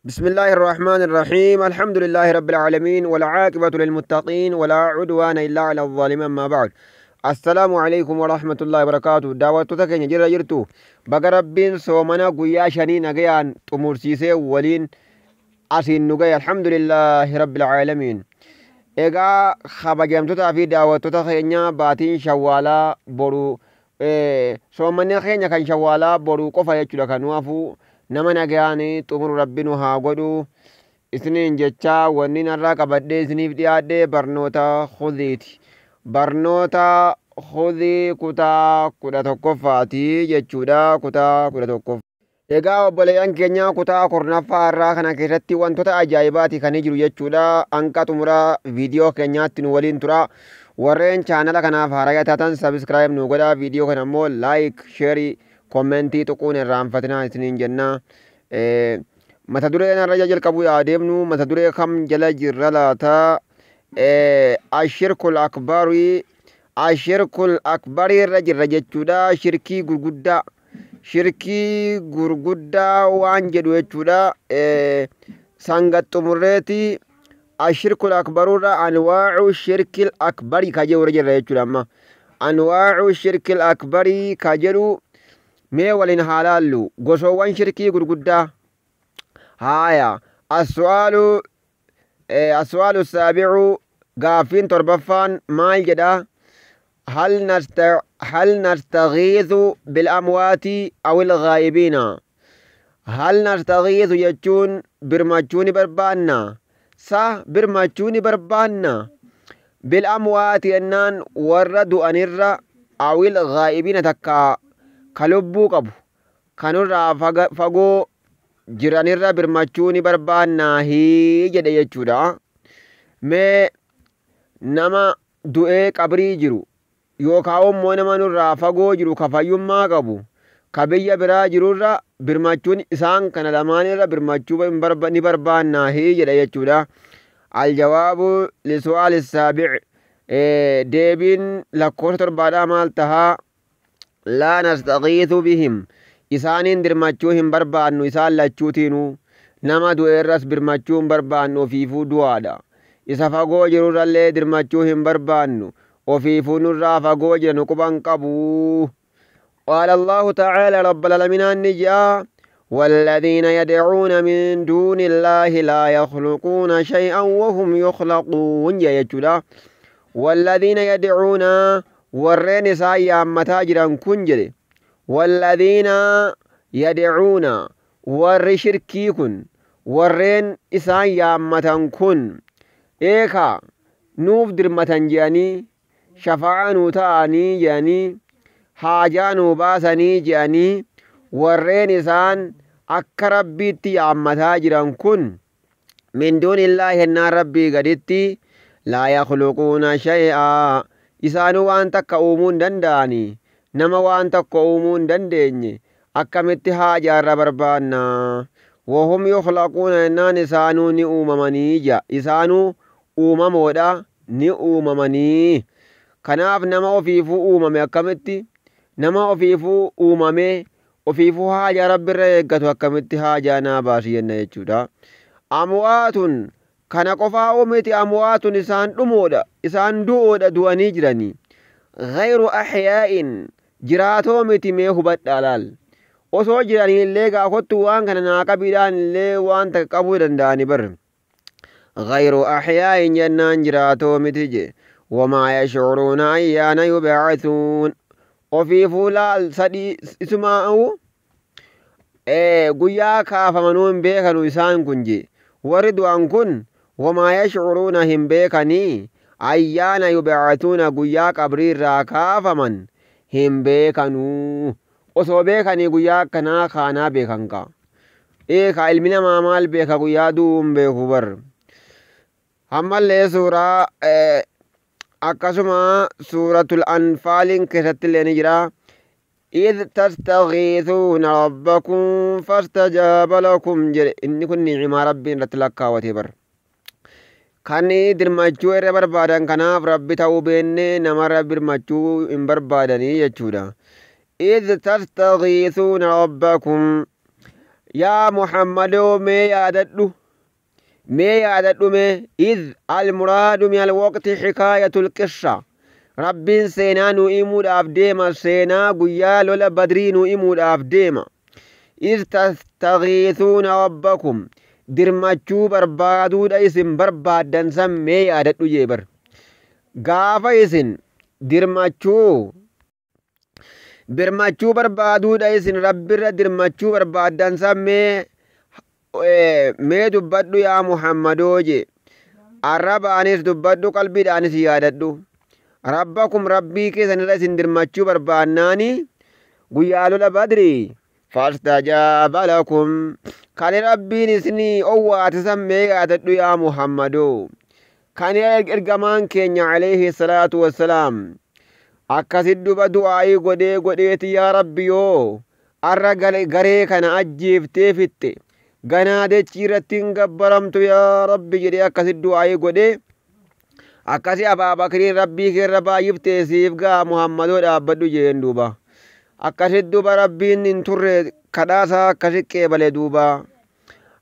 بسم الله الرحمن الرحيم. الحمد لله رب العالمين، والعاقبة للمتقين، ولا عدوان إلا على الظالمين. أما بعد، السلام عليكم ورحمة الله وبركاته. Daawwattoota keenya jirra jirtu, baga Rabbiin soomana guyyaa 5 nagayaan xumursiisee waliin asiin nu gahe. الحمد لله رب العالمين. Egaa kabajamtootaa fi daawwattoota keenya, baatiin Shawwaalaa boru, soomanni keenya kan Shawwaalaa boruu qofa jechuudha. Kan nu hafu nama nagayaan xumuru Rabbi nu haa godhu isiniin jechaa, wanni narraa qabadhee isiniif dhiyaadhe barnoota khudiiti. Barnoota khudii kutaa 11ffaati jechuudha. Kutaa 11. Egaa obboleeyyan keenya, kutaa 10ffaa irraa kana keessatti wantoota ajaa'ibaati kan jiru jechuudha. Hanqa xumuraa viidiyoo keenyaatti nu waliin tura. Warreen chaanala kanaaf haaraa taatan subscribe nu godhaa. Viidiyoo kana immoo like, share, comment tuquun irraanfatinaa isiniin jenna. Mata dureen irra jalqabuu adeemnu, mata duree kam jala jirra laata? الشرك الأكبر، الشرك الأكبر irra jirra jechuudha. Shirkii gurguddaa. Shirkii gurguddaa waan jedhu jechuudha. Sanga xumurreeti الشرك الأكبر irra أنواع الشرك الأكبر ka jedhu irra jirra jechuudha amma. أنواع الشرك الأكبر ka jedhu mee waliin haa laallu, gosoowwan shirkii gurguddaa. Haaya, السؤال السابع, gaaffiin torbaffaan maal jedha? هل نستغيث بالأموات أو الغائبين؟ هل نستغيث jechuun birmachuu ni barbaanna sa, birmachuu ni barbaanna, بالأموات jennaan warra du'anirra, أو الغائبين takka ka lubbuu qabu kanurraa fagoo jiranirra birmachuu ni barbaannaahi jedhe jechuudha. Mee nama du'ee qabrii jiru yookaan immoo nama nurraa fagoo jiru ka fayyummaa qabu ka biyya biraa jirurra birmachuun, isaan kana lamaanirra birmachuu ni barbaannaahi jedhe jechuudha. الجواب لسؤال السابع, deebiin lakkoofsa torbaadhaa maal tahaa? لا نستغيث بهم, isaaniin dirmachuu hin barbaannu. Isaan lachuutiinuu, nama du'eerras birmachuu hin barbaannu, ofiifuu du'aadha. Isa fagoo jirurrallee dirmachuu hin barbaannu, ofiifuu nurraa fagoo jira, nu quban qabu. قال الله تعالى, رب العالمين النجاة: والذين يدعون من دون الله لا يخلقون شيئا وهم يخلقون jechuudha. والذين يدعون, warreen isaan yaammataa jiran kun jedhe. والذين يدعون, warri shirkii kun, warreen isaan yaammatan kun, eeka nuuf dirmatan jedhanii, shafa'aa nuu ta'anii jedhanii, haajaa nuu baasanii jedhanii, warreen isaan akka Rabbiitti yaammataa jiran kun, من دون الله hennaan Rabbii gaditti, لا يخلقون شيئا, isaanuu waan takka uumuu hin danda'anii. Nama waan tokko uumuu hin dandeenye akkamitti haajaarra barbaanna? وهم يخلقون jennaan isaanuu ni uumamanii ja, isaanuu uumamoodha, ni uumamanii. Kanaaf nama ofiifuu uumame akkamitti, nama ofiifuu uumame, ofiifuu haajaa Rabbirra eeggatu akkamitti haajaa naa baasi jenna jechuudha. أموات kana qofaa miti, أموات isaan dhumoodha, isaan du'oodha, du'anii jiranii. غير أحياء, jiraatoo miti. Mee hubadhaa laal, osoo jiranii illee gaafottu waan kana naa qabiidhaan illee waan takka qabuu danda'ani bar. غير أحياء jennaan jiraatoo miti je. وما يشعرون أيان يبعثون, ofiifuu laal sadii isumaa'u guyyaa kaafamanuu hin beekanu isaan kun je. Warri du'an kun وما يشعرون hin beekanii, أيان يبعثون guyyaa qabrii irraa kaafaman hin beekanuu. Osoo beekanii guyyaa akkanaa kaanaa beekan kaa. Eekaa, ilmi namaa maal beeka? Guyyaa du'uu hin beeku bar. Ammallee suuraa akkasuma Suuratul Anfaaliin keessatti illee ni jira. إذ تستغيثون ربكم فاستجاب لكم jedhe. Inni kun ni'imaa Rabbiin irratti lakkaawwate bar. Kan dirmachuu irra barbaadan kanaaf Rabbi ta'uu beenne namarra birmachuu hin barbaadanii jechuudha. إذ تستغيثون ربكم. Yaa Muhammadoo, mee yaadadhu, mee yaadadhu mee. Id almuraadu min alwaqti xikaayatul qissa. Rabbiin seenaa nu himuudhaaf deema, seenaa guyyaa lola Badrii nu himuudhaaf deema. Iz tastagiisuuna rabbakum, dirmachuu barbaaduudha isin barbaaddan san mee yaadadhu jee bar. Gaafa isin dirmachuu birmachuu barbaaduudha isin Rabbirra dirmachuu barbaaddan san mee dubbadhu yaa Muhammadoo jee. Arrabaanis dubbadhu, qalbiidhaanis yaadadhu. Rabbakum, Rabbii keessanirra isin dirmachuu barbaannaani guyyaa lola Badrii, fastajaaba lakum, kan Rabbiin isinii owwaate san mee yaadadhu yaa Muhammadoo. Kan ergamaan keenya alayhi salaatu wassalaam akkasit duba du'aa'ii godhee godheeti, yaa Rabbi, yoo arra garee kana ajjeeftee fixxe ganaa dachii irratti hin gabbaramtu yaa Rabbi jedhee akkasit du'aa'ii godhee. Akkasi Abaabakriin, Rabbii keerra baay'iftee siif gaa Muhammadoo, dhaabbadhu jeen duuba. Akkasit duba Rabbiin hin turre kadhaasaa akkasit qeebale duuba.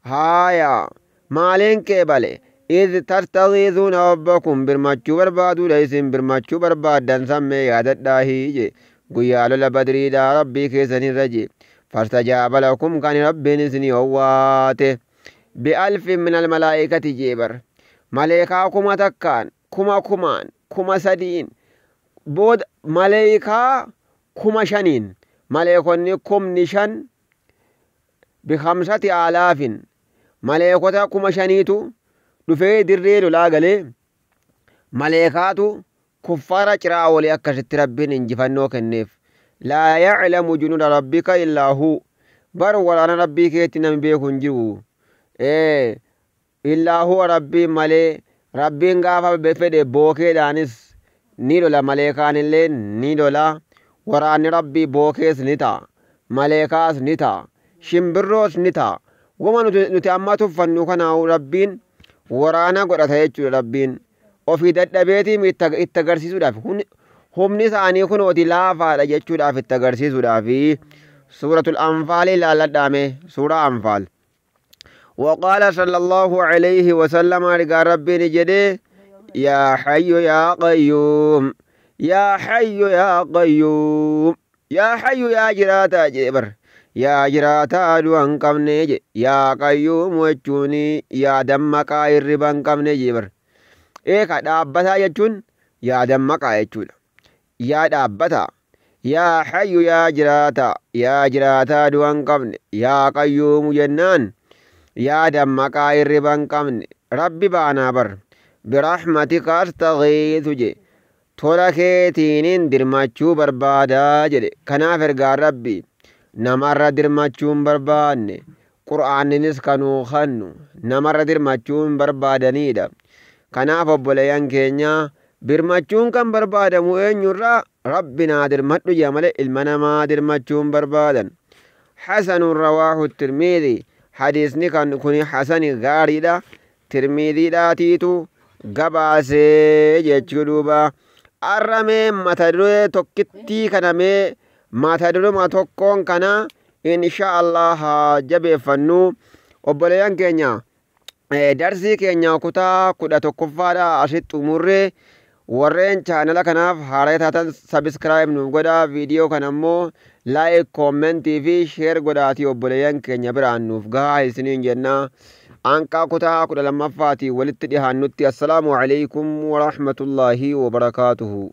Haaya, maaliin qeebale? Iz tastagiisuuna rabbakum, birmachuu barbaaduudha isin birmachuu barbaaddan san mee yaadadhaahi je, guyyaa lola Badriidha Rabbii keessanirra je. Fastajaaba lakum, kan Rabbiin isinii owwaate, bi'alfin min almalaa'ikati jee bar. Maleekaa 1000n, 1000n, 3000n, booda maleekaa 5000n, maleekonni 5000, bikamsati aalaafin, maleekota 5000tu dhufee dirree lolaa galee maleekaatu kuffaara ciraa oolee. Akkasitti Rabbiin injifannoo kenneef. Laa yaclamu junuuda rabbika illaa hu. Bar waraana Rabbii keetti nami beeku hin jiru illaa huwa, Rabbiin malee. Rabbiin gaafa fedhe bookeedhaanis ni lola, maleekaanillee ni lola. Waraanni Rabbii bookees ni ta'a, maleekaas ni ta'a, shimbirroos ni ta'a. Wama nuti amma tuffannu kanaa Rabbiin waraana godhata jechuudha. Rabbiin ofii dadhabeetii itti agarsiisuudhaaf, humni isaanii kunooti laafaadha jechuudhaaf, itti agarsiisuudhaaf. Suuratul Anfaal ilaalladhaame, suuraa Anfaal. وقال صلى الله عليه وسلم، رجال ربي جدي، يا حي يا قيوم، يا حي يا قيوم، يا حي يا jiraataa jee bar, yaa jiraataa du'a hin qabne je. Yaa Qayyuum jechuuni yaa dammaqaa hirriba hin qabne jee bar. Eeka dhaabbataa jechuun yaa dammaqaa jechuudha, yaa dhaabbataa. Yaa Hayyu, yaa jiraataa, yaa jiraataa du'a hin qabne. Yaa Qayyuumu jennaan yaa dammaqaa hirriba hin qabne. Rabbi baanaa bar. Birahmatika astaghiithu je, tola keetiinin dirmachuu barbaadaa jedhe. Kanaaf ergaan Rabbi namarra dirmachuu hin barbaanne, Qur'aanninis kanuu kannu namarra dirmachuu hin barbaadaniidha. Kanaaf obboleeyyan keenya, birmachuun kan barbaadamu eenyurraa? Rabbi naa dirmadhu jea malee ilma namaa dirmachuu hin barbaadan. Hasanun rawaahu Tirmiidhi. Hadiisni kan kuni hasani, gaariidha. Tirmiidhiidhaatiitu gabaasee jechuu duuba. Arramee mata duree tokkittii kana, mee mata duruma tokkoon kana insha Allah haa jabeeffannu, obboleeyyan keenya. Darsii keenya kutaa 11ffaadha asitti xumurree. Warreen chaanala kanaaf haaraa taatan subscribe nuuf godhaa, viidiyoo kana immoo like, commentii fi share godhaatii obboleeyyan keenya biraan nuuf gahaa isiniin jenna. Anqaa kutaa 12ffaatii walitti dhihaannutti, assalaamu alaikum warahmatullaahi wabarakaatuhu.